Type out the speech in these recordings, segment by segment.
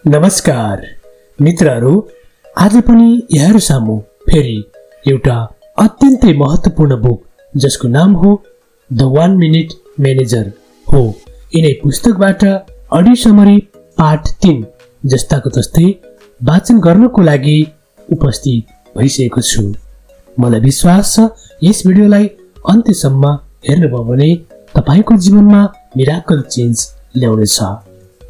नमस्कार मित्रहरू, आज पनि यहाँहरु सामु फेरि एउटा अत्यन्तै महत्त्वपूर्ण बुक जसको नाम हो द 1 मिनेट म्यानेजर हो। यिनै पुस्तकबाट अडियो समरी पाठ 3 जस्ताको तस्तै वाचन गर्नको लागि उपस्थित भइसकेको छु। मलाई विश्वास छ यस भिडियोलाई अन्त्यसम्म हेर्नुभयो भने तपाईको जीवनमा मिराकल चेन्ज ल्याउनेछ।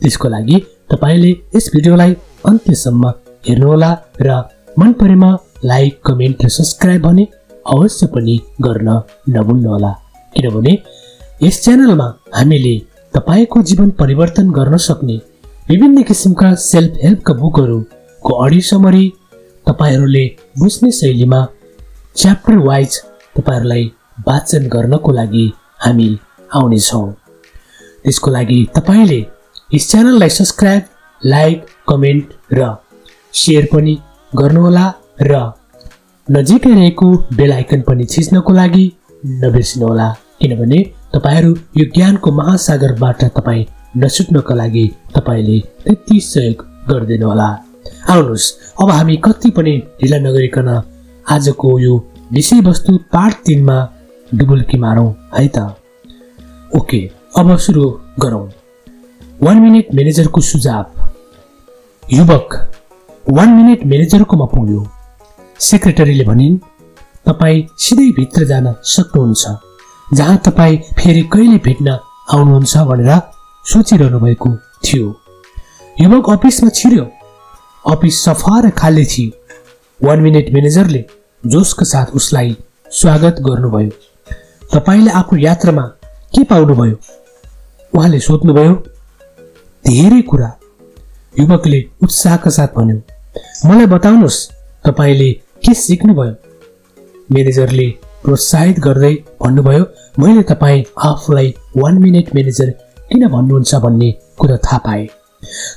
त्यसको लागि तपाईले यस भिडियोलाई अन्त्यसम्म हेर्नुहोला र मन परेमा लाइक, कमेन्ट र सब्स्क्राइब भने अवश्य पनि गर्न नभुल्नुहोला, किनभने यस च्यानलमा हामीले तपाईको जीवन परिवर्तन गर्न सक्ने विभिन्न किसिमका सेल्फ हेल्पका बुकहरुको अडियो समरी तपाईहरुले बुझ्ने शैलीमा च्याप्टर वाइज तपाईहरुलाई वाचन गर्नको लागि हामी आउने छौं। त्यसको लागि तपाईले यस च्यानललाई सब्स्क्राइब, लाइक, कमेन्ट र शेयर पनि गर्नुहोला र नजिकै रहेको बेल आइकन पनि थिच्नको लागि नबिर्सिनुहोला, किनभने तपाईहरु यो ज्ञानको महासागरबाट तपाई नछुट्नको लागि तपाईले त्यति सहयोग गर्दिनु होला। आउनुस् अब हामी कति पनि ढिला नगरिकन आजको यो विषयवस्तु पार्ट 3 मा डुबुल्की मारौं है त। ओके, अब सुरु गरौं। 1 मिनेट म्यानेजरको सुझाव। युवक 1 मिनेट म्यानेजरकोमा पुग्यो। सेक्रेटरीले भनिन्, तपाई सिधै भित्र जान सक्नुहुन्छ, जहाँ तपाई फेरि कहिले भेट्न आउनुहुन्छ भनेर सोचिरहनु भएको थियो। युवक अफिसमा छिर्यो। अफिस सफा र खाली थियो। 1 मिनेट म्यानेजरले जोशका साथ उसलाई स्वागत गर्नुभयो। तपाईले आफ्नो यात्रामा के पाउनुभयो? उहाँले सोध्नुभयो। धेरै कुरा, युवकले उत्साहका साथ भन्यो। मलाई बताउनुस्, तपाईले के सिक्नुभयो? म्यानेजरले प्रोत्साहित गर्दै भन्नुभयो, मैले तपाई आफूलाई 1 मिनेट म्यानेजर किन भन्नुहुन्छ भन्ने कुरा थाहा पाए।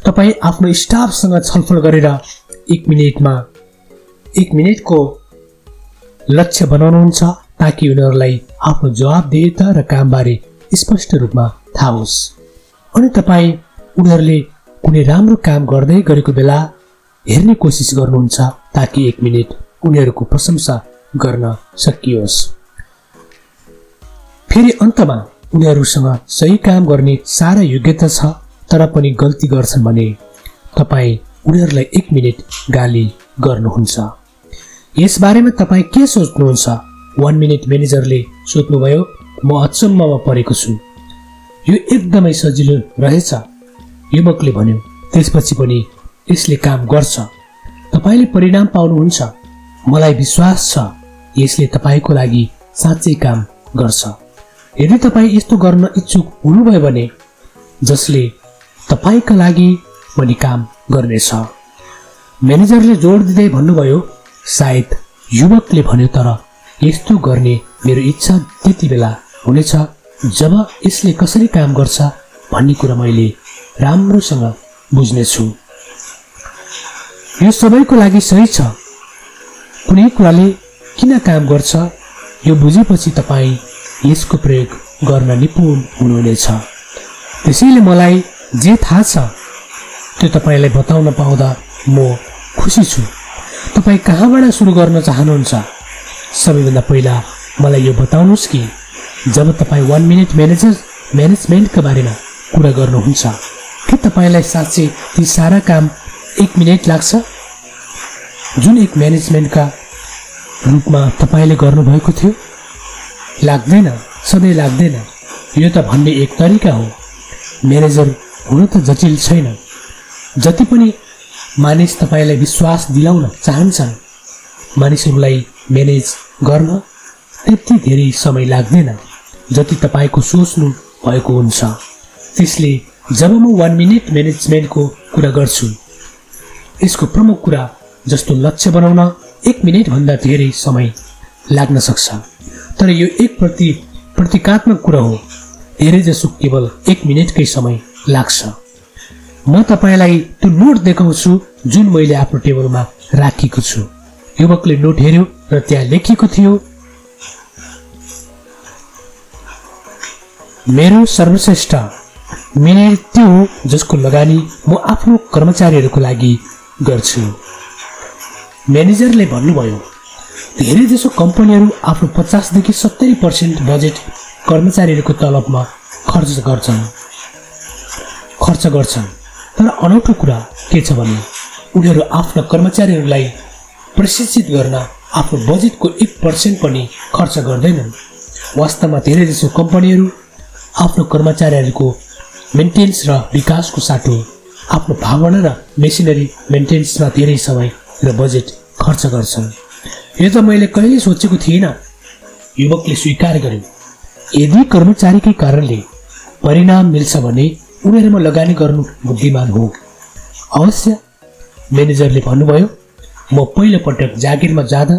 तपाई आफ्नो स्टाफसँग छलफल गरेर 1 मिनेटको लक्ष्य बनाउनुहुन्छ ताकि उनीहरूलाई आफ्नो जवाबदेहिता र कामबारे स्पष्ट रूपमा थाहा होस्, अनि तपाई उनीहरूले कुनै राम्रो काम गर्दै गरेको बेला हेर्ने कोसिस गर्नुहुन्छ ताकि 1 मिनेट उनीहरूको प्रशंसा गर्न सकियोस्। फेरि अन्तमा उनीहरूसँग सही काम गर्ने सारा योग्यता छ तर पनि गल्ती गर्छन् भने तपाई उनीहरूलाई 1 मिनेट गाली गर्नुहुन्छ। यस बारेमा तपाई के सोच्नुहुन्छ? 1 मिनेट म्यानेजरले सोध्नुभयो। म अचम्ममा परेको छु, यो एकदमै सजिलो रहेछ, युवकले भन्यो। त्यसपछि पनि यसले काम गर्छ, तपाईले परिणाम पाउनुहुन्छ, मलाई विश्वास छ यसले तपाईको लागि साँच्चै काम गर्छ। यदि तपाई यस्तो गर्न इच्छुक हुनुभयो भने जसले तपाईका लागि पनि काम गर्नेछ। म्यानेजरले जोड दिँदै भन्नुभयो। सायद युवकले भन्यो, तर यस्तो गर्ने मेरो इच्छा त्यति बेला हुनेछ जब यसले कसरी काम गर्छ भन्ने कुरा मैले राम्रोसँग बुझ्नेछु। यो सबैको लागि सही छ। कुनै कुराले किन काम गर्छ यो बुझेपछि तपाई यसको प्रयोग गर्न निपुण हुनुहुनेछ। त्यसैले मलाई जे थाहा छ त्यो तपाईलाई बताउन पाउँदा म खुसी छु। तपाई कहाँबाट सुरु गर्न चाहनुहुन्छ? सबैभन्दा पहिला मलाई यो बताउनुस् कि जब तपाई 1 मिनेट म्यानेजमेन्टका बारेमा कुरा गर्नुहुन्छ के तपाईलाई साँच्चै ती सारा काम 1 मिनेट लाग्छ जुन एक म्यानेजमेन्टका रूपमा तपाईले गर्नुभएको थियो? लाग्दैन, सधैँ लाग्दैन। यो त भन्ने एक तरिका हो। म्यानेजर हुन त जटिल छैन। जति पनि मानिस तपाईलाई विश्वास दिलाउन चाहन्छन्, मानिसहरूलाई म्यानेज गर्न त्यति धेरै समय लाग्दैन जति तपाईको सोच्नु भएको हुन्छ। त्यसले जब म 1 मिनेट म्यानेजमेन्टको कुरा गर्छु, यसको प्रमुख कुरा जस्तो लक्ष्य बनाउन 1 मिनेट भन्दा धेरै समय लाग्न सक्छ, तर यो एक प्रतीकात्मक कुरा हो। धेरै जसो केवल 1 मिनेटकै समय लाग्छ। म तपाईलाई त्यो नोट देखाउँछु जुन मैले आफ्नो टेबलमा राखेको छु। युवकले नोट हेर्यो र त्यहाँ लेखिएको थियो, मेरो सर्वश्रेष्ठ मिनेर त्यो हो जसको लगानी म आफ्नो कर्मचारीहरूको लागि गर्छु। म्यानेजरले भन्नुभयो, धेरैजसो कम्पनीहरू आफ्नो 50 देखि 70% बजेट कर्मचारीहरूको तलबमा खर्च गर्छन्। तर अनौठो कुरा के छ भने उनीहरू आफ्ना कर्मचारीहरूलाई प्रशिक्षित गर्न आफ्नो बजेटको 1% पनि खर्च गर्दैनन्। वास्तवमा धेरैजसो कम्पनीहरू आफ्नो कर्मचारीहरूको मेन्टेनेन्स र विकासको साटो आफ्नो भावना र मेसिनरी मेन्टेनेन्समा धेरै समय र बजेट खर्च गर्छन्। यो त मैले कहिले सोचेको थिइनँ, युवकले स्वीकार गर्यो। यदि कर्मचारीकै कारणले परिणाम मिल्छ भने उनीहरूमा लगानी गर्नु बुद्धिमान हो। अवश्य, म्यानेजरले भन्नुभयो। म पहिलो पटक जागिरमा जाँदा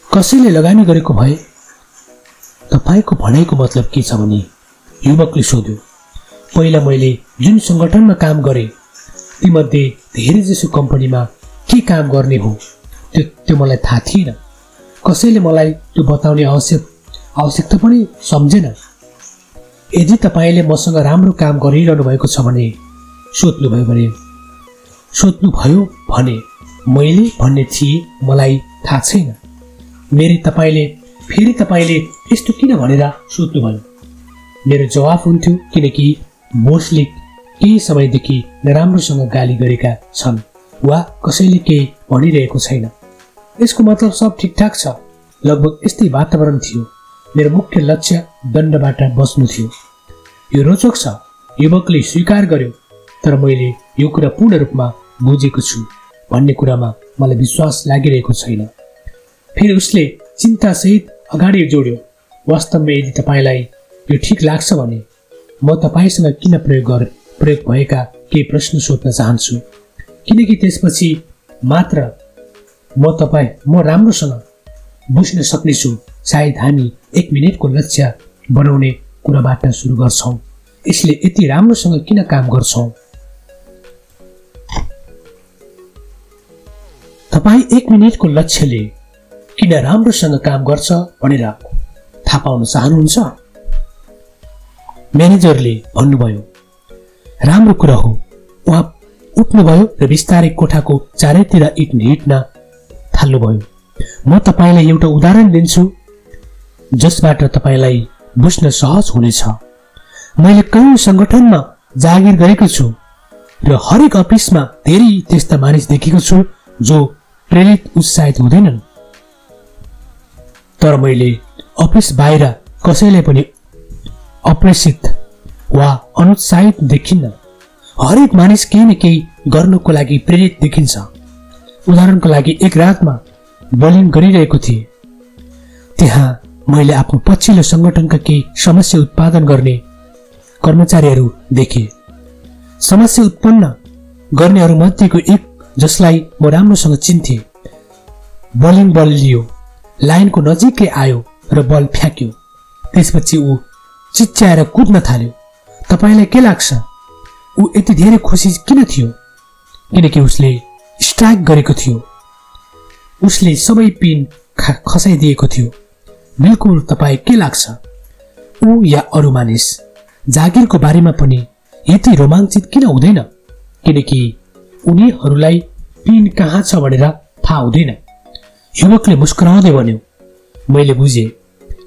कसैले लगानी गरेको भए तपाईको भनाइको मतलब के छ भने युवकले सोध्यो। पहिला मैले जुन सङ्गठनमा काम गरेँ तीमध्ये धेरैजसो कम्पनीमा के काम गर्ने हो त्यो मलाई थाहा थिएन। कसैले मलाई त्यो बताउने आवश्यकता पनि सम्झेन। यदि तपाईँले मसँग राम्रो काम गरिरहनु भएको छ भने सोध्नुभयो भने मैले भन्ने थिएँ मलाई थाहा छैन। फेरि तपाईँले यस्तो किन भनेर सोध्नुभयो। मेरो जवाफ हुन्थ्यो किनकि बोसले केही समयदेखि नराम्रोसँग गाली गरेका छन् वा कसैले केही भनिरहेको छैन। यसको मतलब सब ठिकठाक छ। लगभग यस्तै वातावरण थियो। मेरो मुख्य लक्ष्य दण्डबाट बच्नु थियो। यो रोचक छ, युवकले स्वीकार गर्यो। तर मैले यो कुरा पूर्ण रूपमा बुझेको छु भन्ने कुरामा मलाई विश्वास लागिरहेको छैन। फेरि उसले चिन्तासहित अगाडि जोड्यो। वास्तवमा यदि तपाईँलाई यो ठिक लाग्छ भने म तपाईँसँग किन प्रयोग भएका केही प्रश्न सोध्न चाहन्छु, किनकि त्यसपछि मात्र म राम्रोसँग बुझ्न सक्नेछु। सायद हामी 1 मिनेटको लक्ष्य बनाउने कुराबाट सुरु गर्छौं। यसले यति राम्रोसँग किन काम गर्छौं? तपाईँ 1 मिनेटको लक्ष्यले किन राम्रोसँग काम गर्छ भनेर थाहा पाउन चाहनुहुन्छ? म्यानेजरले भन्नुभयो। राम्रो कुरा हो। उहाँ उठ्नुभयो र बिस्तारै कोठाको चारैतिर हिँड्न थाल्नुभयो। म तपाईलाई एउटा उदाहरण दिन्छु जसबाट तपाईलाई बुझ्न सहज हुनेछ। मैले कयौं संगठनमा जागिर गरेको छु र हरेक अफिसमा धेरै त्यस्ता मानिस देखेको छु जो प्रेरित उत्साहित हुँदैनन्। तर मैले अफिस बाहिर कसैलाई पनि अप्रेसित वा अनुत्साहित देखिन्न। हरेक मानिस केही न केही गर्नको लागि प्रेरित देखिन्छ। उदाहरणको लागि एक रातमा बोलिङ गरिरहेको थिए। त्यहाँ मैले आफ्नो पछिल्लो संगठनका केही समस्या उत्पादन गर्ने कर्मचारीहरू देखे। समस्या उत्पन्न गर्नेहरू मध्येको एक जसलाई म राम्रोसँग चिन्थे बोलिङ बल लियो, लाइनको नजिकै आयो र बल फ्याक्यो। त्यसपछि ऊ चिच्याएर कुद्न थाल्यो। तपाईलाई के लाग्छ ऊ यति धेरै खुसी किन थियो? किनकि उसले स्ट्राइक गरेको थियो। उसले सबै पिन खसाइदिएको थियो। बिल्कुल। तपाईँ के लाग्छ ऊ या अरू मानिस जागिरको बारेमा पनि यति रोमाञ्चित किन हुँदैन? किनकि उनीहरूलाई पिन कहाँ छ भनेर थाहा हुँदैन। युवकले मुस्कुराउँदै भन्यो। मैले बुझे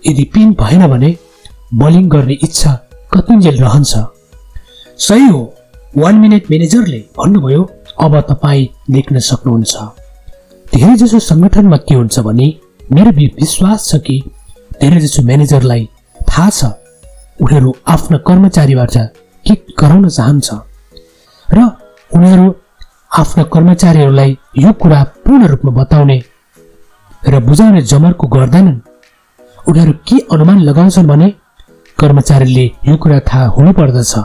यदि पिन भएन भने बोलिङ गर्ने इच्छा कतिन्जेल रहन्छ। सही हो। 1 मिनेट म्यानेजरले भन्नुभयो। अब तपाईँ देख्न सक्नुहुन्छ धेरैजसो संगठनमा के हुन्छ भने मेरो विश्वास छ कि धेरैजसो म्यानेजरलाई थाहा छ उनीहरू आफ्ना कर्मचारीबाट के गराउन चाहन्छ र उनीहरू आफ्ना कर्मचारीहरूलाई यो कुरा पूर्ण रूपमा बताउने र बुझाउने जमर्को गर्दैनन्। उनीहरू के अनुमान लगाउँछन् भने कर्मचारीले यो कुरा थाहा हुनुपर्दछ।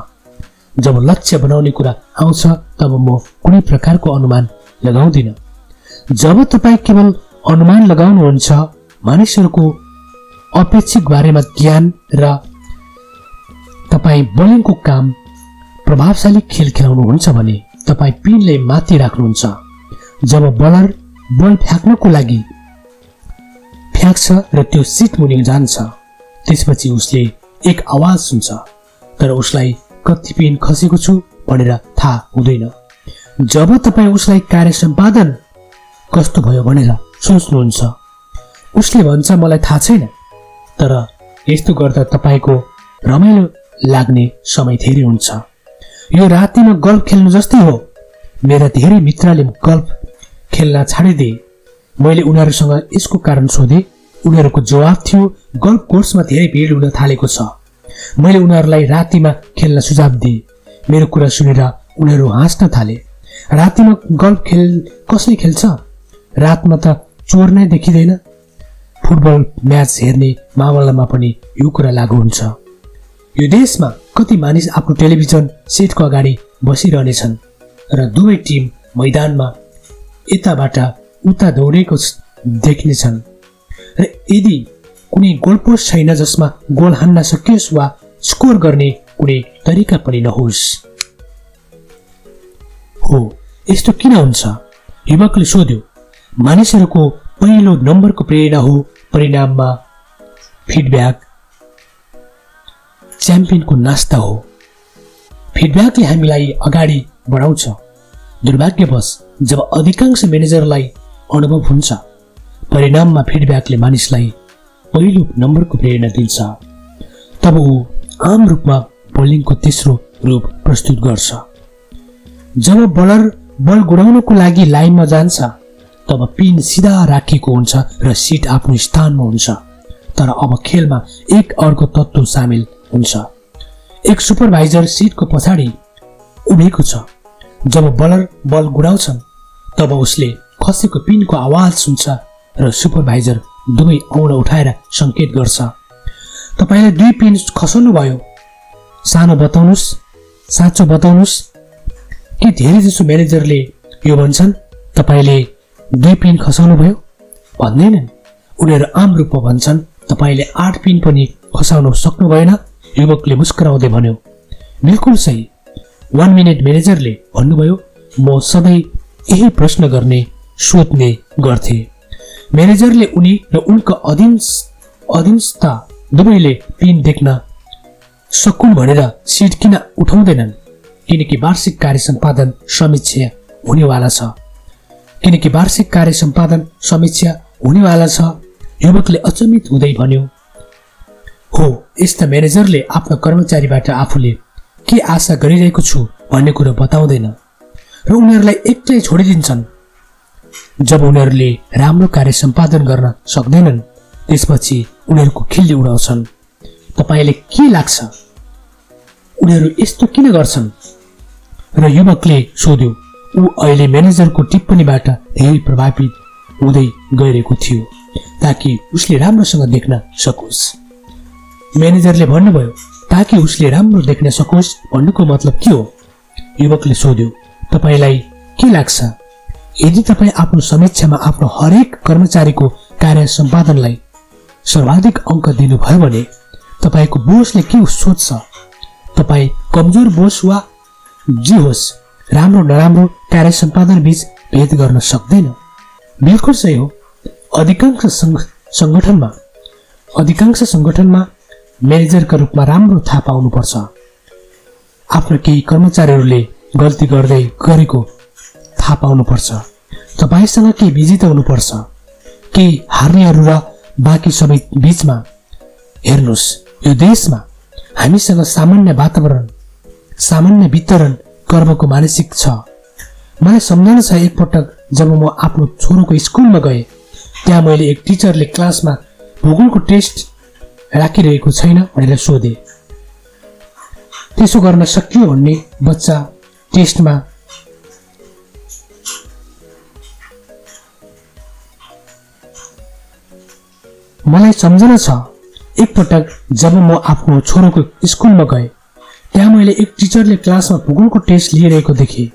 जब लक्ष्य बनाउने कुरा आउँछ तब म कुनै प्रकारको अनुमान लगाउँदिन। जब तपाईँ केवल अनुमान लगाउनुहुन्छ मानिसहरूको अपेक्षित बारेमा ज्ञान र तपाईँ बोलिङको काम प्रभावशाली खेल खेलाउनुहुन्छ भने तपाईँ पिनलाई माथि राख्नुहुन्छ। जब बलर बल फ्याक्नको लागि फ्याक्छ र त्यो सिट मुनि जान्छ त्यसपछि उसले एक आवाज सुन्छ तर उसलाई कति पेन खसेको छु भनेर थाहा हुँदैन। जब तपाईँ उसलाई कार्य सम्पादन कस्तो भयो भनेर सोच्नुहुन्छ, उसले भन्छ मलाई थाहा छैन। तर यस्तो गर्दा तपाईको रमाइलो लाग्ने समय धेरै हुन्छ। यो रातिमा गल्फ खेल्नु जस्तै हो। मेरा धेरै मित्रले गल्फ खेल्न छाडिदिए। मैले उनीहरूसँग यसको कारण सोधे। उनीहरूको जवाब थियो गल्फ कोर्समा धेरै भिड हुन थालेको छ। मैले उनीहरूलाई रातिमा खेल्न सुझाव दिए। मेरो कुरा सुनेर उनीहरू हाँस्न थाले। रातिमा गल्फ कसले खेल्छ? रातमा त चोर नै देखिँदैन। फुटबल म्याच हेर्ने मामलामा पनि यो कुरा लागू हुन्छ। यो देशमा कति मानिस आफ्नो टेलिभिजन सेटको अगाडि बसिरहनेछन् र दुवै टिम मैदानमा यताबाट उता दौडेको देख्नेछन् र यदि कुनै गोलपोस्ट छैन जसमा गोल हान्न सकियोस् वा स्कोर गर्ने कुनै तरिका पनि नहोस्। हो, यस्तो किन हुन्छ? युवकले सोध्यो। मानिसहरूको पहिलो नम्बरको प्रेरणा हो परिणाममा फिडब्याक। च्याम्पियनको नास्ता हो। फिडब्याकले हामीलाई अगाडि बढाउँछ। दुर्भाग्यवश जब अधिकांश म्यानेजरलाई अनुभव हुन्छ, परिणाममा फिडब्याकले मानिसलाई पहिलो नम्बरको प्रेरणा दिन्छ, तब ऊ आम रूपमा बोलिङको तेस्रो रूप प्रस्तुत गर्छ। जब बलर बल गुडाउनको लागि लाइनमा जान्छ, तब पिन सिधा राखिएको हुन्छ र सिट आफ्नो स्थानमा हुन्छ। तर अब खेलमा एक अर्को तत्त्व सामेल हुन्छ। एक सुपरभाइजर सिटको पछाडि उभिएको छ। जब बलर बल गुडाउँछन्, तब उसले खसेको पिनको आवाज सुन्छ र सुपरभाइजर दुवै औँला उठाएर संकेत गर्छ। तपाईले 2 पिन खसाउनु भयो। सानो बताउनुस्, साँचो बताउनुस्। के धेरै जसो म्यानेजरले यो भन्छन् तपाईले 2 पिन खसाउनु भयो? भन्दैनन्। उनीहरू आम रूपमा भन्छन् तपाईले 8 पिन पनि खसाउन सक्नु भएन। युवकले मुस्कुराउँदै भन्यो, बिल्कुल सही। 1 मिनट म्यानेजरले भन्नुभयो। म सधैँ यही प्रश्न गर्ने सोध्ने गर्थे। म्यानेजरले उनी र उनका अधीनस्थ दुवैले पिन देख्न सकुन् भनेर सिट किन उठाउँदैनन्? किनकि वार्षिक कार्य सम्पादन समीक्षा हुनेवाला छ। युवकले अचम्मित हुँदै भन्यो, हो, यस्ता म्यानेजरले आफ्नो कर्मचारीबाट आफूले के आशा गरिरहेको छु भन्ने कुरा बताउँदैन र उनीहरूलाई एक्लै छोडिदिन्छन्। जब उनीहरूले राम्रो कार्य सम्पादन गर्न सक्दैनन्, त्यसपछि उनीहरूको खिल्ली उडाउँछन्। तपाईलाई के लाग्छ उनीहरू यस्तो किन गर्छन्? र युवकले सोध्यो। ऊ अहिले म्यानेजरको टिप्पणीबाट धेरै प्रभावित हुँदै गइरहेको थियो ताकि उसले राम्रोसँग देख्न सकोस्। म्यानेजरले भन्नुभयो, ताकि उसले राम्रो देख्न सकोस् भन्नुको मतलब के हो? युवकले सोध्यो। तपाईलाई के लाग्छ यदि तपाईँ आफ्नो समीक्षामा आफ्नो हरेक कर्मचारीको कार्य सम्पादनलाई सर्वाधिक अङ्क दिनुभयो भने तपाईको बोसले के सोच्छ? तपाईँ कमजोर बोस वा जे होस्, राम्रो नराम्रो कार्य सम्पादन बीच भेद गर्न सक्दैन। बिल्कुल सही हो। अधिकांश संगठनमा म्यानेजरका रूपमा राम्रो थाहा पाउनुपर्छ। आफ्नो केही कर्मचारीहरूले गल्ती गर्दै गरेको थाहा पाउनुपर्छ। तपाईसँग केही विजेता हुनुपर्छ, केही हार्नेहरू र बाँकी सबै बीचमा। हेर्नुहोस्, यो देशमा हामीसँग सामान्य वितरण कर्मको मानसिक छ। मलाई सम्झना छ एकपटक जब म आफ्नो छोरोको स्कुलमा गएँ, त्यहाँ मैले एक टिचरले क्लासमा भूगोलको टेस्ट राखिरहेको छैन भनेर सोधे। त्यसो गर्न सकियो भन्ने बच्चा टेस्टमा मलाई सम्झना छ एकपटक जब म आफ्नो छोरोको स्कुलमा गएँ, त्यहाँ मैले एक टिचरले क्लासमा भूगोलको टेस्ट लिइरहेको देखेँ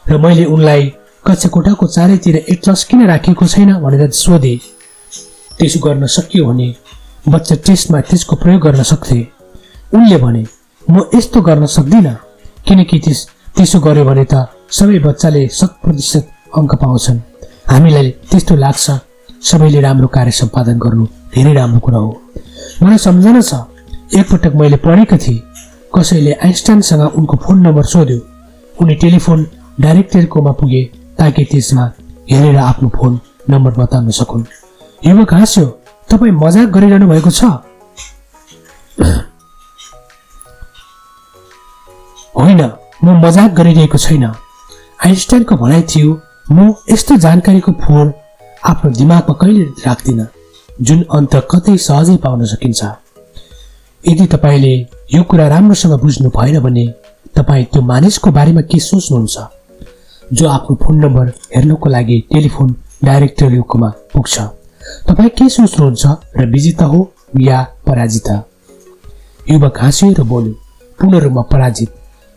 र मैले उनलाई कक्षा कोठाको चारैतिर एटलस किन राखिएको छैन भनेर सोधे। त्यसो गर्न सकियो भने बच्चा टेस्टमा त्यसको प्रयोग गर्न सक्थे। उनले भने, म यस्तो गर्न सक्दिनँ किनकि त्यसो गर्यो भने त सबै बच्चाले 100% अङ्क पाउँछन्। हामीलाई त्यस्तो लाग्छ सबैले राम्रो कार्य सम्पादन गर्नु धेरै राम्रो कुरा हो। मलाई सम्झना छ एकपटक मैले पढेको थिएँ कसैले आइन्स्टाइनसँग उनको फोन नम्बर सोध्यो। उनी टेलिफोन डाइरेक्टरकोमा पुगे ताकि त्यसमा हेरेर आफ्नो फोन नम्बर बताउन सकुन्। युवक हाँस्यो, तपाईँ मजाक गरिरहनु भएको छ? होइन, म मजाक गरिरहेको छैन। आइन्स्टाइनको भनाइ थियो, म यस्तो जानकारीको फोहोर आफ्नो दिमागमा कहिले राख्दिन जुन अन्त कतै सहजै पाउन सकिन्छ। यदि तपाईँले यो कुरा राम्रोसँग बुझ्नु भएन भने तपाईँ त्यो मानिसको बारेमा के सोच्नुहुन्छ जो आफ्नो फोन नम्बर हेर्नको लागि टेलिफोन डाइरेक्टरीकोमा पुग्छ? तपाईँ के सोच्नुहुन्छ र विजेता हो या पराजित? युवक हाँस्यो र बोल्यो, पूर्ण रूपमा पराजित।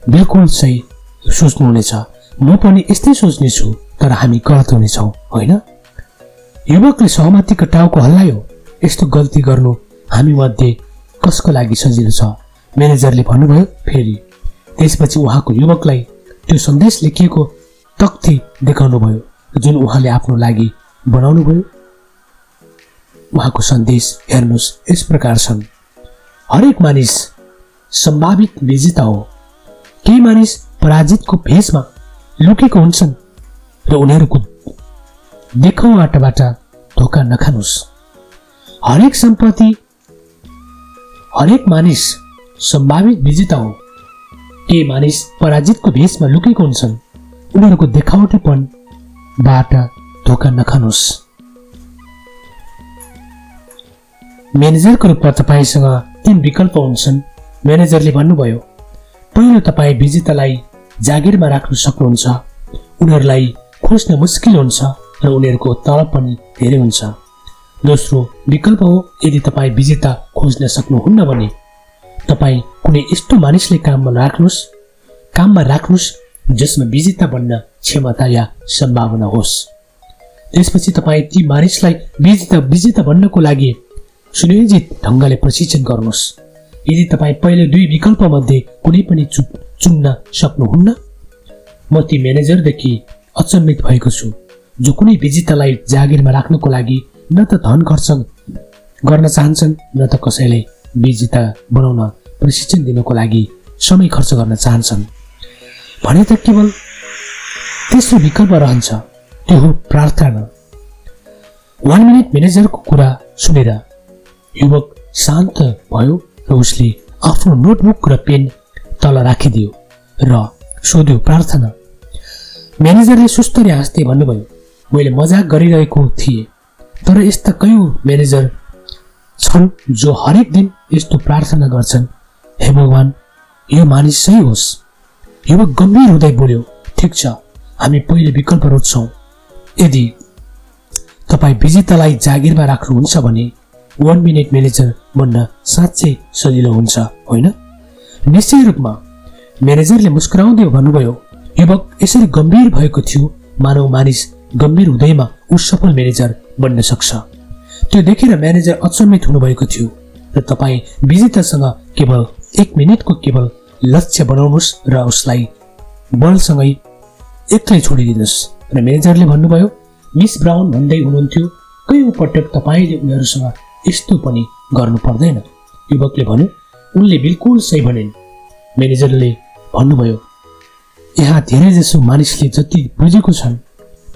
बिल्कुल सही सोच्नुहुनेछ, म पनि यस्तै सोच्नेछु, तर हामी गलत हुनेछौँ, होइन? युवकले सहमतिको टाउको हल्लायो। यस्तो गल्ती गर्नु हामी मध्ये कसको लागि सजिलो छ? म्यानेजरले भन्नुभयो फेरि। त्यसपछि उहाँको युवकलाई त्यो सन्देश लेखिएको तख्ती देखाउनु भयो जुन उहाँले आफ्नो लागि बनाउनु भयो। उहाँको सन्देश हेर्नुहोस्, यस प्रकार छन्। हरेक मानिस सम्भावित विजेता हो। केही मानिस पराजितको भेषमा लुकेको हुन्छन् र उनीहरूको देखावटबाट धोका नखानुस्। हरेक मानिस सम्भावित विजेता हो। केही मानिस पराजितको भेषमा लुकेको हुन्छन्, उनीहरूको देखावटीपनबाट धोका नखानुस्। म्यानेजरको रूपमा तपाईसँग 3 विकल्प हुन्छन्। म्यानेजरले भन्नुभयो, पहिलो, तपाईँ विजेतालाई जागिरमा राख्न सक्नुहुन्छ। उनीहरूलाई खोज्न मुस्किल हुन्छ र उनीहरूको तलब पनि धेरै हुन्छ। दोस्रो विकल्प हो, यदि तपाईँ विजेता खोज्न सक्नुहुन्न भने तपाईँ कुनै यस्तो मानिसले काममा राख्नुस् जसमा विजेता बन्न क्षमता या सम्भावना होस्। त्यसपछि तपाईँ ती मानिसलाई विजेता बन्नको लागि सुनियोजित ढङ्गले प्रशिक्षण गर्नुहोस्। यदि तपाईँ पहिलो 2 विकल्पमध्ये कुनै पनि चुन्न सक्नुहुन्न, म ती म्यानेजरदेखि अचम्मित भएको छु जो कुनै विजेतालाई जागिरमा राख्नको लागि न त धन खर्च गर्न चाहन्छन् न त कसैलाई विजेता बनाउन प्रशिक्षण दिनको लागि समय खर्च गर्न चाहन्छन् भने त केवल तेस्रो विकल्प रहन्छ, त्यो हो प्रार्थना। 1 मिनट म्यानेजरको कुरा सुनेर युवक शान्त भयो र उसले आफ्नो नोटबुक र पेन तल राखिदियो र सोध्यो, प्रार्थना? म्यानेजरले सुस्तरी हाँस्दै भन्नुभयो, मैले मजाक गरिरहेको थिएँ, तर यस्ता कयौं म्यानेजर छन् जो हरेक दिन यस्तो प्रार्थना गर्छन्, हे भगवान, यो मानिस सही होस्। युवक गम्भीर हुँदै बोल्यो, ठिक छ, हामी पहिलो विकल्प रोज्छौँ। यदि तपाईँ विजेतालाई जागिरमा राख्नुहुन्छ भने 1 मिनट म्यानेजर बन्न साँच्चै सजिलो हुन्छ, होइन? निश्चय रूपमा, म्यानेजरले मुस्कुराउँदै भन्नुभयो। युवक यसरी गम्भीर भएको थियो मानव मानिस गम्भीर हुँदैमा ऊ सफल म्यानेजर बन्न सक्छ। त्यो देखेर म्यानेजर अचम्मित हुनुभएको थियो र तपाईँ विजेतासँग केवल 1 मिनटको केवल लक्ष्य बनाउनुहोस् र उसलाई बलसँगै एक्लै छोडिदिनुहोस्। र म्यानेजरले भन्नुभयो, मिस ब्राउन भन्दै हुनुहुन्थ्यो, कयौं पटक तपाईँले उनीहरूसँग यस्तो पनि गर्नु पर्दैन। युवकले भन्यो, उनले बिल्कुल सही भनिन्। म्यानेजरले भन्नुभयो, यहाँ धेरै जसो मानिसले जति बुझेको छन्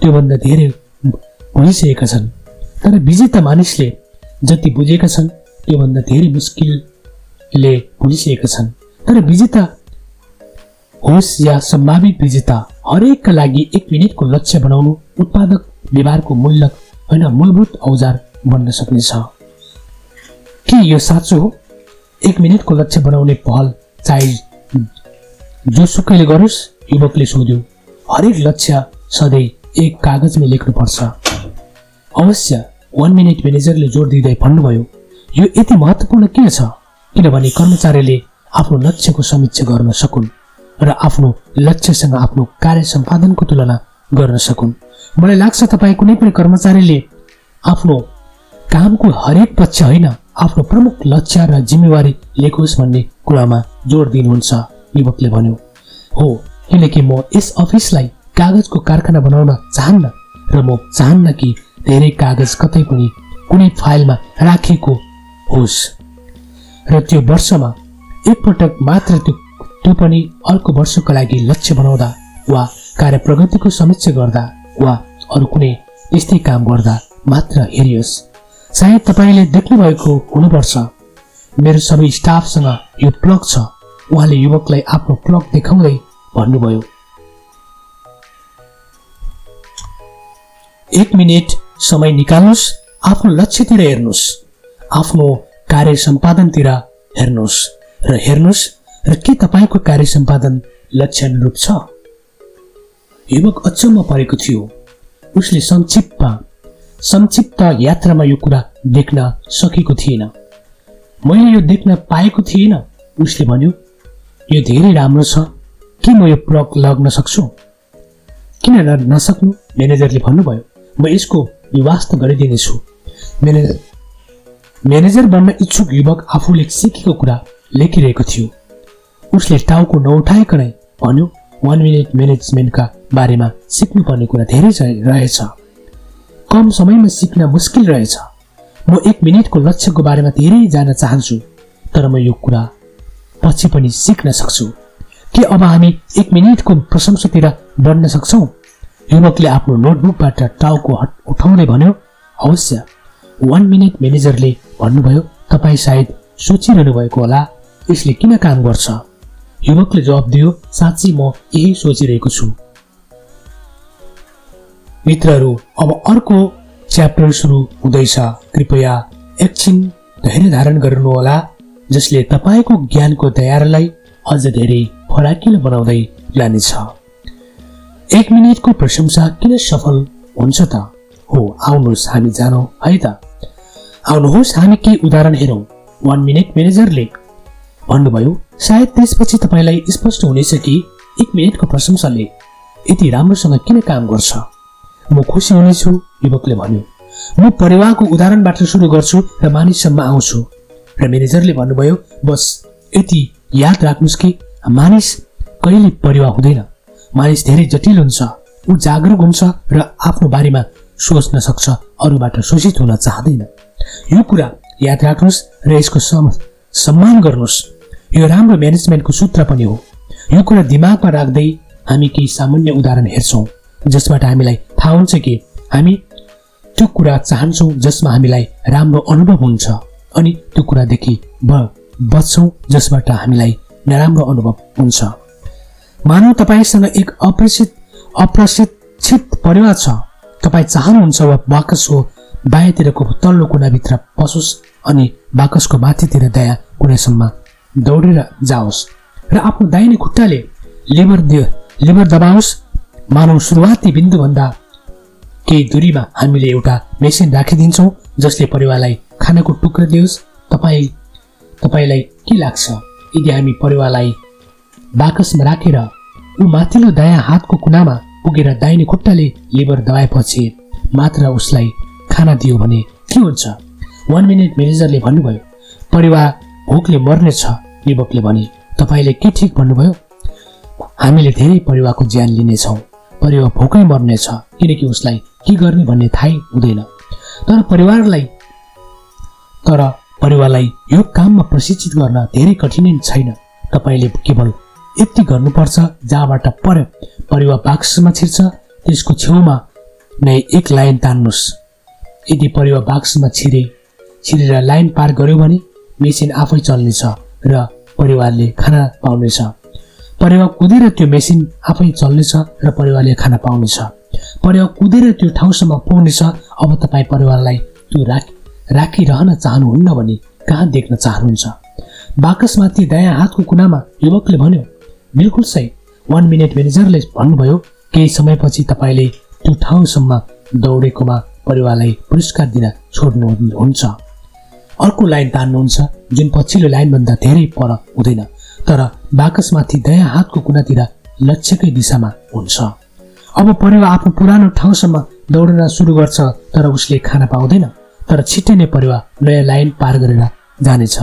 त्योभन्दा धेरै भुलिसकेका छन्, तर विजेता मानिसले जति बुझेका छन् त्योभन्दा धेरै मुस्किलले भुलिसकेका छन्। तर विजेता होस् या सम्भावित विजेता, हरेकका लागि 1 मिनटको लक्ष्य बनाउनु उत्पादक व्यवहारको मूलभूत औजार बन्न सक्नेछ। के यो साँचो हो? 1 मिनटको लक्ष्य बनाउने पहल चाहे जोसुकैले गरोस्? युवकले सोध्यो। हरेक लक्ष्य सधैँ एक कागजमा लेख्नुपर्छ? अवश्य, 1 मिनट म्यानेजरले जोड दिँदै भन्नुभयो। यो यति महत्त्वपूर्ण किन छ? किनभने कर्मचारीले आफ्नो लक्ष्यको समीक्षा गर्न सकुन् र आफ्नो लक्ष्यसँग आफ्नो कार्य सम्पादनको तुलना गर्न सकुन्। मलाई लाग्छ तपाईँ कुनै पनि कर्मचारीले आफ्नो कामको हरेक पक्ष होइन, आफ्नो प्रमुख लक्ष्य र जिम्मेवारी लेखोस् भन्ने कुरामा जोड दिनुहुन्छ, युवकले भन्यो। हो, किनकि म यस अफिसलाई कागजको कारखाना बनाउन चाहन्न र म चाहन्न कि धेरै कागज कतै पनि कुनै फाइलमा राखिएको होस् र त्यो वर्षमा एकपटक मात्र त्यो पनि अर्को वर्षको लागि लक्ष्य बनाउँदा वा कार्य प्रगतिको समीक्षा गर्दा वा अरू कुनै त्यस्तै काम गर्दा मात्र हेरियोस्। सायद तपाईले देख्नु भएको हुनुपर्छ, मेरो सबै स्टाफसँग यो प्लग छ। उहाँले युवकलाई आफ्नो प्लग देखाउँदै भन्नुभयो, 1 मिनेट समय निकाल्नुस्, आफ्नो लक्ष्यतिर हेर्नुस्, आफ्नो कार्य सम्पादनतिर हेर्नुस् र के तपाईको कार्य सम्पादन लक्ष्य अनुरूप छ। युवक अचम्म परेको थियो। उसले संक्षिप्त यात्रामा यो कुरा देख्न सकेको थिएन। मैले यो देख्न पाएको थिएन। उसले भन्यो, यो धेरै राम्रो छ, के म यो प्लग लाग्न सक्छु? किन नसक्नु? म्यानेजरले भन्नुभयो, म यसको व्यवस्था गरिदिनेछु। म्यानेजर बन्न इच्छुक युवक आफूले सिकेको कुरा लेखिरहेको थियो। उसले टाउको नउठाइकनै भन्यो, 1 मिनेट म्यानेजमेन्टका बारेमा सिक्नुपर्ने कुरा धेरै रहेछ। कम समयमा सिक्न मुस्किल रहेछ। म 1 मिनेटको लक्ष्यको बारेमा धेरै जान्न चाहन्छु, तर म यो कुरा पछि पनि सिक्न सक्छु। के अब हामी 1 मिनेटको प्रशंसातिर बढ्न सक्छौँ? युवकले आफ्नो नोटबुकबाट टाउको उठाउँदै भन्यो, अवश्य। 1 मिनेट म्यानेजरले भन्नुभयो, तपाईँ सायद सोचिरहनु भएको होला, यसले किन काम गर्छ? युवकले जवाब दियो, साँच्चै म यही सोचिरहेको छु। मित्रहरू, अब अर्को च्याप्टर सुरु हुँदैछ। कृपया एकछिन धैर्य धारण गर्नुहोला, जसले तपाईको ज्ञानको दायरालाई अझ धेरै फराकिलो बनाउँदै लानेछ। 1 मिनेटको प्रशंसा किन सफल हुन्छ त? हो, आउनुहोस् हामी जानौँ है त। आउनुहोस् हामी केही उदाहरण हेरौँ। 1 मिनेट म्यानेजरले भन्नुभयो, सायद त्यसपछि तपाईलाई स्पष्ट हुनेछ कि 1 मिनेटको प्रशंसाले यति राम्रोसँग किन काम गर्छ। म खुसी हुनेछु, युवकले भन्यो। म परिवारको उदाहरणबाट सुरु गर्छु र मानिससम्म आउँछु। र म्यानेजरले भन्नुभयो, बस यति याद राख्नुस् कि मानिस कहिले परिवार हुँदैन। मानिस धेरै जटिल हुन्छ। ऊ जागरुक हुन्छ र आफ्नो बारेमा सोच्न सक्छ, अरूबाट शोषित हुन चाहदैन। यो कुरा याद राख्नुस् र यसको सम्मान गर्नुस्। यो राम्रो म्यानेजमेन्टको सूत्र पनि हो। यो कुरा दिमागमा राख्दै हामी केही सामान्य उदाहरण हेर्छौँ, जसबाट हामीलाई थाहा हुन्छ कि हामी त्यो कुरा चाहन्छौँ जसमा हामीलाई राम्रो अनुभव हुन्छ, अनि त्यो कुरादेखि बच्छौँ जसबाट हामीलाई नराम्रो अनुभव हुन्छ। मानौ तपाईसँग एक अप्रशिक्षित परिवार छ। तपाईँ चाहनुहुन्छ वा बाकसको बायाँतिरको तल्लो कुनाभित्र पसोस् अनि बाकसको माथितिर दायाँ कुनासम्म दौडेर जाओस् र आफ्नो दाहिने खुट्टाले लिभर दबाओस्। मानौ सुरुवाती बिन्दुभन्दा केही दूरीमा हामीले एउटा मेसिन राखिदिन्छौँ जसले परिवारलाई खानाको टुक्रा दियोस्। तपाईलाई के लाग्छ, यदि हामी परिवारलाई बाकसमा राखेर ऊ माथिल्लो दायाँ हातको कुनामा पुगेर दाहिने खुट्टाले लिभर दबाएपछि मात्र उसलाई खाना दियो भने के हुन्छ? 1 मिनेट म्यानेजरले भन्नुभयो, परिवार भोकले मर्नेछ। युवकले भने, तपाईले के ठिक भन्नुभयो? हामीले धेरै परिवारको ज्यान लिनेछौँ। परिवार भोकै मर्नेछ किनकि उसलाई के गर्ने भन्ने थाहै हुँदैन। तर परिवारलाई यो काममा प्रशिक्षित गर्न धेरै कठिन छैन। तपाईले केवल यति गर्नुपर्छ, जहाँबाट परिवार बाक्समा छिर्छ त्यसको छेउमा नै एक लाइन तान्नुस्। यदि परिवार बाक्समा छिरेर लाइन पार गर्यो भने मेसिन आफै चल्नेछ र परिवारले खाना पाउनेछ। परिवार कुदेर त्यो मेसिन आफै चल्नेछ र परिवारले खाना पाउनेछ। परिवार कुदेर त्यो ठाउँसम्म पुग्नेछ। अब तपाईँ परिवारलाई त्यो राखिरहन चाहनुहुन्न भने कहाँ देख्न चाहनुहुन्छ? बाकसमाथि दायाँ हातको कुनामा, युवकले भन्यो। बिल्कुल सही। 1 मिनेट म्यानेजरले भन्नुभयो, केही समयपछि तपाईले त्यो ठाउँसम्म दौडेकोमा परिवारलाई पुरस्कार दिन छोड्नुहुन्छ। अर्को लाइन तान्नुहुन्छ जुन पछिल्लो लाइनभन्दा धेरै पर हुँदैन, तर बाकसमाथि दायाँ हातको कुनातिर लक्ष्यकै दिशामा हुन्छ। अब परिवार आफ्नो पुरानो ठाउँसम्म दौड्न सुरु गर्छ, तर उसले खाना पाउँदैन। तर छिट्टै नै परिवार नयाँ लाइन पार गरेर जानेछ।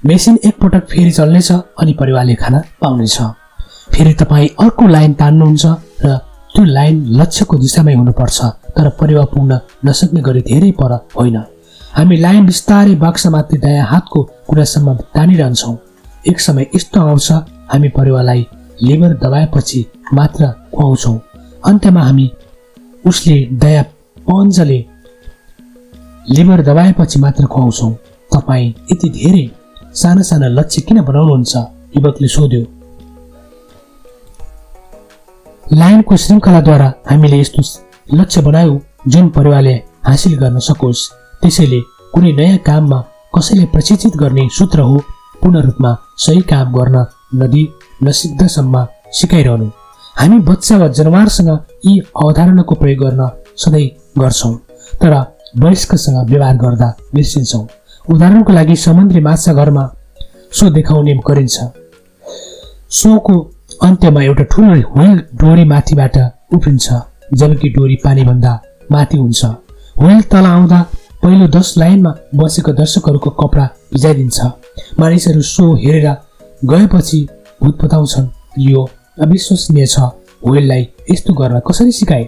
मेसिन एकपटक फेरि चल्नेछ अनि परिवारले खाना पाउनेछ। फेरि तपाईँ अर्को लाइन तान्नुहुन्छ र त्यो लाइन लक्ष्यको दिशामै हुनुपर्छ, तर परिवार पुग्न नसक्ने गरी धेरै पर होइन। हामी लाइन बिस्तारै बाक्समाथि दायाँ हातको कुनासम्म तानिरहन्छौँ। एक समय यस्तो आउँछ हामी परिवारलाई लिभर दबाएपछि मात्र खुवाउँछौँ। अन्त्यमा हामी उसले दया पञ्चले लिभर दबाएपछि मात्र खुवाउँछौँ। तपाईँ यति धेरै साना साना लक्ष्य किन बनाउनुहुन्छ? युवकले सोध्यो। लायनको श्रृङ्खलाद्वारा हामीले यस्तो लक्ष्य बनायौँ जुन परिवारले हासिल गर्न सकोस्। त्यसैले कुनै नयाँ काममा कसैले प्रशिक्षित गर्ने सूत्र हो पूर्ण रूपमा सही काम गर्न नसिक्दासम्म सिकाइरहनु। हामी बच्चा वा जनावरसँग यी अवधारणाको प्रयोग गर्न सधैँ गर्छौँ, तर वयस्कसँग व्यवहार गर्दा बिर्सिन्छौँ। उदाहरणको लागि समुद्री माछा घरमा सो देखाउने गरिन्छ। सोको अन्त्यमा एउटा ठुलो व्हेल डोरी माथिबाट उफ्रिन्छ, जबकि डोरी पानीभन्दा माथि हुन्छ। व्हेल तल आउँदा पहिलो 10 लाइनमा बसेको दर्शकहरूको कपडा भिजाइदिन्छ। मानिसहरू सो हेरेर गएपछि भूत बताउँछन्। यो अविश्वसनीय छ। व्हेललाई यस्तो गर्न कसरी सिकाए?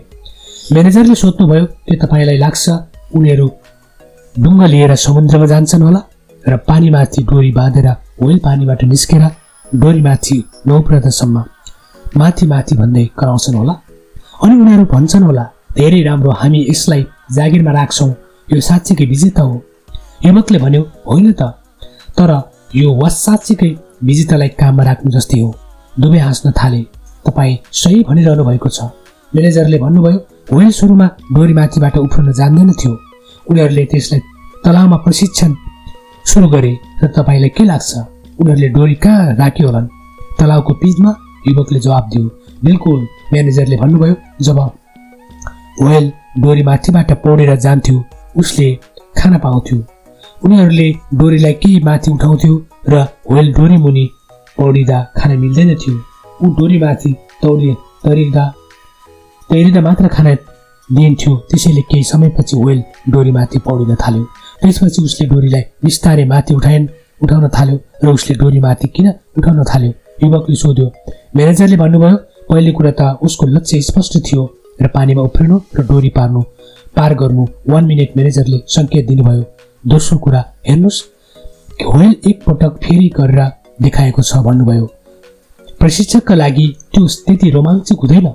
म्यानेजरले सोध्नुभयो। के तपाईँलाई लाग्छ उनीहरू डुङ्गा लिएर समुद्रमा जान्छन् होला र पानीमाथि डोरी बाँधेर व्हेल पानीबाट निस्केर डोरीमाथि नउफ्रदासम्म माथि माथि भन्दै कराउँछन् होला? अनि उनीहरू भन्छन् होला, धेरै राम्रो, हामी यसलाई जागिरमा राख्छौँ, यो साँच्चीकै विजेता हो। युवकले भन्यो, होइन त, तर यो साँच्चीकै विजेतालाई काममा राख्नु जस्तै हो। दुवै हाँस्न थाले। तपाईँ सही भनिरहनु भएको छ। म्यानेजरले भन्नुभयो। व्हेल सुरुमा डोरीमाथिबाट उफ्रन जान्दैन थियो। उनीहरूले त्यसलाई तलाउमा प्रशिक्षण सुरु गरे र तपाईँलाई के लाग्छ उनीहरूले डोरी कहाँ राख्यो होलान्? तलाउको पिचमा? युवकले जवाब दियो। बिल्कुल, म्यानेजरले भन्नुभयो। जब व्हेल डोरीमाथिबाट पौडेर जान्थ्यो उसले खाना पाउँथ्यो। उनीहरूले डोरीलाई केही माथि उठाउँथ्यो र व्हेल डोरी मुनि पौडिँदा खाना मिल्दैन थियो। ऊ डोरीमाथि तैरिँदा मात्र खाना दिइन्थ्यो। त्यसैले केही समयपछि व्हेल डोरीमाथि पौडिन थाल्यो। त्यसपछि उसले डोरीलाई बिस्तारै माथि उठाउन थाल्यो र उसले डोरीमाथि किन उठाउन थाल्यो? युवकले सोध्यो। म्यानेजरले भन्नुभयो। पहिलो कुरा त उसको लक्ष्य स्पष्ट थियो र पानीमा उफ्रिनु र डोरी पार गर्नु 1 मिनेट म्यानेजरले सङ्केत दिनुभयो। दोस्रो कुरा हेर्नुहोस्, व्हेल एक पटक फेरि गरेर देखाएको छ भन्नुभयो। प्रशिक्षकका लागि त्यो त्यति रोमाञ्चक हुँदैन।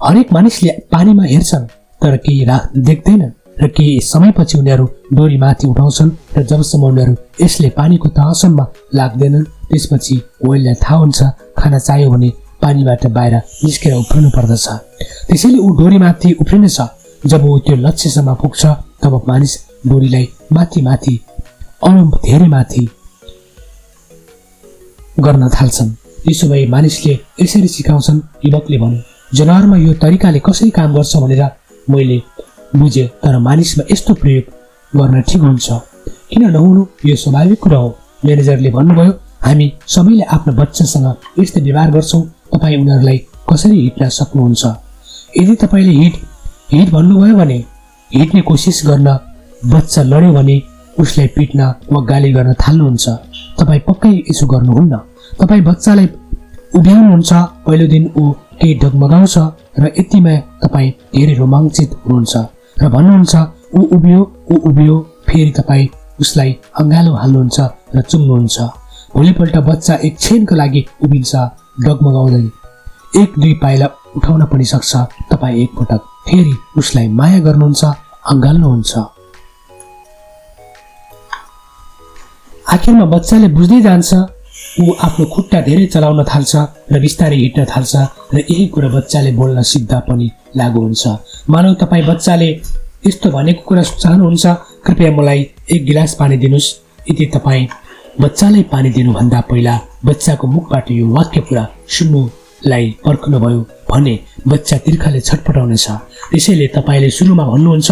हरेक मानिसले पानीमा हेर्छन् तर केही देख्दैनन् र केही समयपछि उनीहरू डोरी माथि उठाउँछन् र जबसम्म उनीहरू यसले पानीको तहसम्म लाग्दैनन् त्यसपछि व्हेललाई थाहा हुन्छ खाना चाहियो भने पानीबाट बाहिर निस्केर उफ्रिनु पर्दछ। त्यसैले ऊ डोरीमाथि उफ्रिनेछ। जब ऊ त्यो लक्ष्यसम्म पुग्छ तब मानिस डोरीलाई माथि माथि अरू धेरै माथि गर्न थाल्छन्। यसो भए मानिसले यसरी सिकाउँछन्। युवकले भन्यो। जनावरमा यो तरिकाले कसरी काम गर्छ भनेर मैले बुझे, तर मानिसमा यस्तो प्रयोग गर्न ठिक हुन्छ किन नहुनु? यो स्वाभाविक कुरा हो। म्यानेजरले भन्नुभयो। हामी सबैले आफ्नो बच्चासँग यस्तै व्यवहार गर्छौँ। तपाईँ उनीहरूलाई कसरी हिट्न सक्नुहुन्छ? यदि तपाईँले हिट भन्नुभयो भने हिट्ने कोसिस गर्न बच्चा लड्यो भने उसलाई पिट्न वा गाली गर्न थाल्नुहुन्छ। तपाईँ पक्कै यसो गर्नुहुन्न। तपाईँ बच्चालाई उभ्याउनुहुन्छ। पहिलो दिन ऊ केही डगमगाउँछ र यतिमा तपाईँ धेरै रोमाञ्चित हुनुहुन्छ र भन्नुहुन्छ ऊ उभियो। फेरि तपाईँ उसलाई अँगालो हाल्नुहुन्छ र चुम्नुहुन्छ। भोलिपल्ट बच्चा एक क्षणको लागि उभिन्छ, डगमगाउँदै 1-2 पाइला उठाउन पनि सक्छ। तपाईँ एकपटक फेरि उसलाई माया गर्नुहुन्छ, अँगाल्नुहुन्छ। आखिरमा बच्चाले बुझ्दै जान्छ। ऊ आफ्नो खुट्टा धेरै चलाउन थाल्छ र बिस्तारै हिँड्न थाल्छ र यही कुरा बच्चाले बोल्न सिक्दा पनि लागू हुन्छ। मानौ तपाईँ बच्चाले यस्तो भनेको कुरा चाहनुहुन्छ, कृपया मलाई 1 गिलास पानी दिनुहोस्। यदि तपाईँ बच्चालाई पानी दिनुभन्दा पहिला बच्चाको मुखबाट यो वाक्य कुरा सुन्नुलाई पर्खनुभयो भने बच्चा तिर्खाले छटपटाउनेछ। त्यसैले तपाईँले सुरुमा भन्नुहुन्छ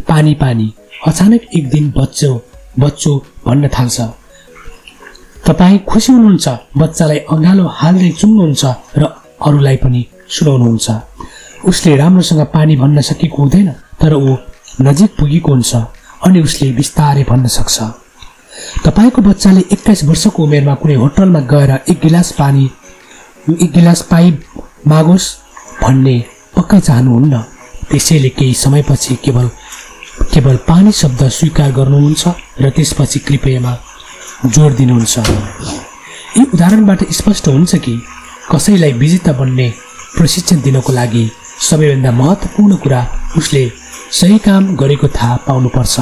पानी पानी। अचानक एक दिन बच्चो भन्न थाल्छ। तपाईँ खुसी हुनुहुन्छ, बच्चालाई अँगालो हाल्दै चुम्नुहुन्छ र अरूलाई पनि सुनाउनुहुन्छ। उसले राम्रोसँग पानी भन्न सकेको हुँदैन, तर ऊ नजिक पुगेको हुन्छ अनि उसले बिस्तारै भन्न सक्छ। तपाईँको बच्चाले 21 वर्षको उमेरमा कुनै होटलमा गएर 1 गिलास पाइ मागोस् भन्ने पक्कै चाहनुहुन्न। त्यसैले केही समयपछि केवल पानी शब्द स्वीकार गर्नुहुन्छ र त्यसपछि कृपयामा जोड दिनुहुन्छ। यी उदाहरणबाट स्पष्ट हुन्छ कि कसैलाई विजेता बन्ने प्रशिक्षण दिनको लागि सबैभन्दा महत्त्वपूर्ण कुरा उसले सही काम गरेको थाहा पाउनुपर्छ।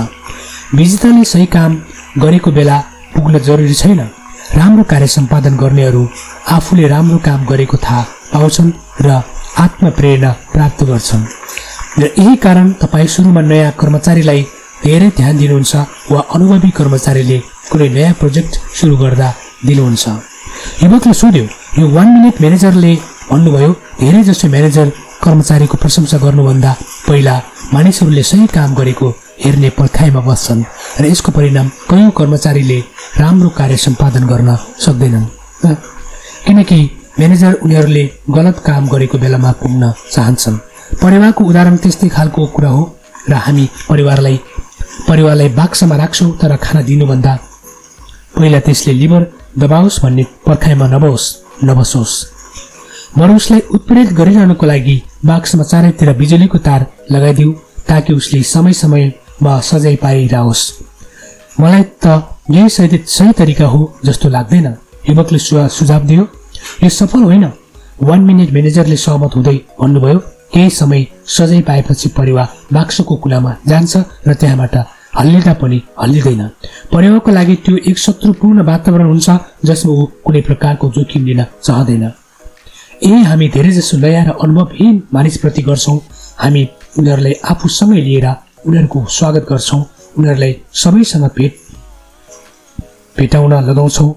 विजेताले सही काम गरेको बेला पुग्न जरुरी छैन। राम्रो कार्य सम्पादन गर्नेहरू आफूले राम्रो काम गरेको थाहा पाउँछन् र आत्मप्रेरणा प्राप्त गर्छन्। र यही कारण तपाईँ सुरुमा नयाँ कर्मचारीलाई धेरै ध्यान दिनुहुन्छ वा अनुभवी कर्मचारीले कुनै नयाँ प्रोजेक्ट सुरु गर्दा दिनुहुन्छ। युवकले सोध्यो, यो 1 मिनेट म्यानेजरले भन्नुभयो, धेरै जसो म्यानेजर कर्मचारीको प्रशंसा गर्नुभन्दा पहिला मानिसहरूले सही काम गरेको हेर्ने पर्खाइमा बस्छन् र यसको परिणाम कयौं कर्मचारीले राम्रो कार्य सम्पादन गर्न सक्दैनन्, किनकि म्यानेजर उनीहरूले गलत काम गरेको बेलामा पुग्न चाहन्छन्। परिवारको उदाहरण त्यस्तै खालको कुरा हो र हामी परिवारलाई बाक्समा राख्छौँ तर खाना दिनुभन्दा पहिला त्यसले लिभर दबाओस् भन्ने पर्खाइमा नबसोस्। बरु उसलाई उत्प्रेरित गरिरहनको लागि बाक्समा चारैतिर बिजुलीको तार लगाइदिऊ ताकि उसले समय समयमा सजाय पाइरहोस्। मलाई त यही सही तरिका हो जस्तो लाग्दैन, युवकले सुझाव दियो। यो सफल होइन। 1 मिनेट म्यानेजरले सहमत हुँदै भन्नुभयो, केही समय सजाय पाएपछि परिवार बाक्सको कुनामा जान्छ र त्यहाँबाट हल्लिँदा पनि हल्लिँदैन। परिवारको लागि त्यो एक शत्रुपूर्ण वातावरण हुन्छ जसमा ऊ कुनै प्रकारको जोखिम लिन चाहँदैन। यही हामी धेरै जसो नयाँ र अनुभवहीन मानिसप्रति गर्छौँ। हामी उनीहरूलाई आफूसँगै लिएर उनीहरूको स्वागत गर्छौँ, उनीहरूलाई सबैसँग भेटाउन लगाउँछौँ,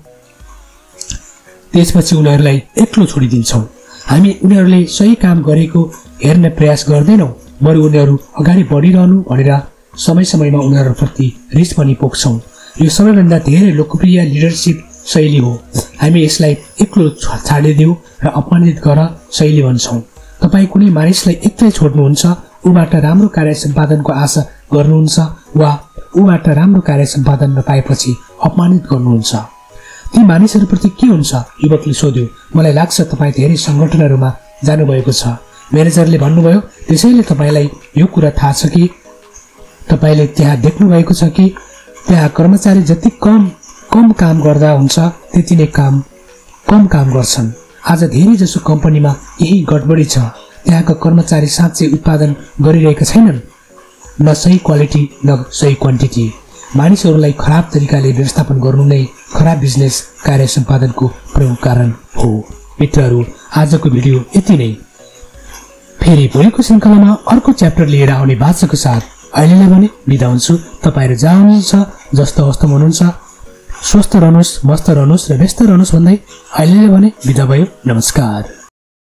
त्यसपछि उनीहरूलाई एक्लो छोडिदिन्छौँ। हामी उनीहरूले सही काम गरेको हेर्ने प्रयास गर्दैनौँ, बरु उनीहरू अगाडि बढिरहनु भनेर समय समयमा उनीहरूप्रति रिस पनि पोख्छौँ। यो सबैभन्दा धेरै लोकप्रिय लिडरसिप शैली हो। हामी यसलाई एक्लो छाडिदेऊ र अपमानित गर शैली भन्छौँ। तपाईँ कुनै मानिसलाई एक्लै छोड्नुहुन्छ, ऊबाट राम्रो कार्य सम्पादनको आशा गर्नुहुन्छ वा ऊबाट राम्रो कार्य सम्पादन नपाएपछि अपमानित गर्नुहुन्छ। ती मानिसहरूप्रति के हुन्छ? युवकले सोध्यो। मलाई लाग्छ तपाईँ धेरै सङ्गठनहरूमा जानुभएको छ। म्यानेजरले भन्नुभयो, त्यसैले तपाईँलाई यो कुरा थाहा छ कि तपाईँले त्यहाँ देख्नु भएको छ कि त्यहाँ कर्मचारी जति कम काम गर्दा हुन्छ त्यति नै कम काम गर्छन्। आज धेरै जसो कम्पनीमा यही गडबडी छ। त्यहाँका कर्मचारी साँच्चै उत्पादन गरिरहेका छैनन्, न सही क्वालिटी न सही क्वान्टिटी। मानिसहरूलाई खराब तरिकाले व्यवस्थापन गर्नु नै खराब बिजनेस कार्य सम्पादनको प्रमुख कारण हो। मित्रहरू, आजको भिडियो यति नै। फेरि भोलिको श्रृङ्खलामा अर्को च्याप्टर लिएर आउने बाचाको साथ अहिलेलाई भने बिदा हुन्छु। तपाईँहरू जहाँ हुनुहुन्छ, जस्तो अवस्थामा हुनुहुन्छ, स्वस्थ रहनुहोस्, मस्त रहनुहोस् र व्यस्त रहनुहोस् भन्दै अहिलेलाई भने बिदा भयो। नमस्कार।